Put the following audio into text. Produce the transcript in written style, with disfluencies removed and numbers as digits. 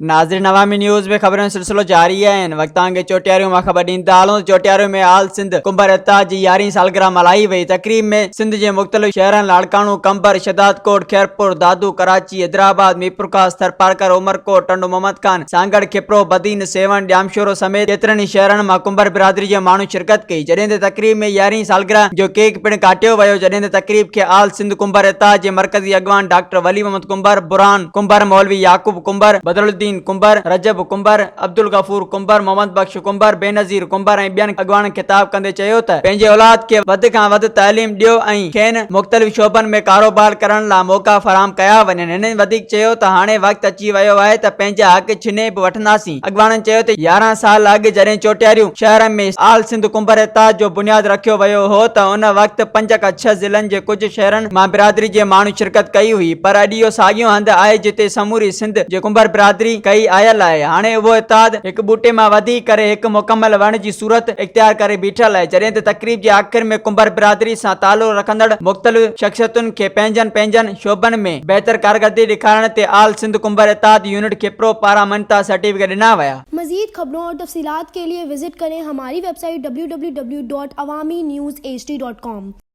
ناظرين عوامي نيوز ۾ خبرن جو سلسلو جاري آهي هن وقت توهان کي چوٽياريون مان خبر ڏيندا هلون ته چوٽياريون ۾ آل سنڌ ڪنڀر اتحاد جي يارهين سالگرهه ملهائي وئي تقريب ۾ سنڌ جي مختلف شهرن لاڙڪاڻو، قمبر، شهدادڪوٽ، خيرپور، دادو، ڪراچي، حيدرآباد، ميرپورخاص، ٿرپارڪر، عمرڪوٽ، ٽنڊو محمد خان، سانگهڙ، کپرو، بدين، سيوهڻ، ڄامشورو سميت ڪيترن ئي شهرن مان ڪنڀر برادري جي ماڻهن شرڪت ڪئي جڏهن ته تقريب ۾ يارهين سالگرهه جو ڪيڪ پڻ ڪاٽيو ويو جڏهن ته تقريب کي آل سنڌ ڪنڀر اتحاد جي مرڪزي اڳواڻ ڊاڪٽر ولي محمد ڪنڀر، برهان ڪنڀر، مولوي يعقوب ڪنڀر، بدرالدين ڪنڀر، رجب ڪنڀر، عبدالغفور ڪنڀر، محمد بخش ڪنڀر، بينظير ڪنڀر ۽ ٻين اڳواڻن خطاب ڪندي چيو ته پنهنجي اولاد کي وڌ کان وڌ تعليم ڏيو ۽ کين مختلف شعبن ۾ ڪاروبار ڪرڻ لا موقعا فراهم ڪيا وڃن هنن وڌيڪ چيو ته هاڻي وقت اچي ويو آهي ته پنهنجا حق ڇني به وٺنداسين اڳواڻن چيو ته 11 سال اڳ جڏهن چوٽياريون شهر ۾ آل سنڌ ڪنڀر اتحاد جو بنياد رکيو ويو هو ته ان وقت پنج کان ڇهه ضلعن جي ڪجهه شهرن مان برادري جي ماڻهن شرڪت ڪئي هئي پر اڄ اهو ساڳيو هنڌ آهي جتي سموري سنڌ جي ڪنڀر برادري ڪهي آيل آهي. هاڻي اهو اتحاد هڪ ٻوٽي مان وڌي ڪري هڪ مڪمل وڻ جي صورت اختيار ڪري بيٺل آهي جڏهن ته تقريب جي آخر ۾ ڪنڀر برادري سان تعلق رکندڙ مختلف شخصيتن کي پنهنجن پنهنجن شعبن ۾ بهتر ڪارڪردگي ڏيکارڻ تي آل سنڌ ڪنڀر اتحاد يونٽ کپرو پاران مڃتا سرٽيفڪيٽ ڏنا ويا. مزيد خبرون اور تفصيلات کے لئے وزٽ ڪرين ھماري web site www.awamiNewsHD.com.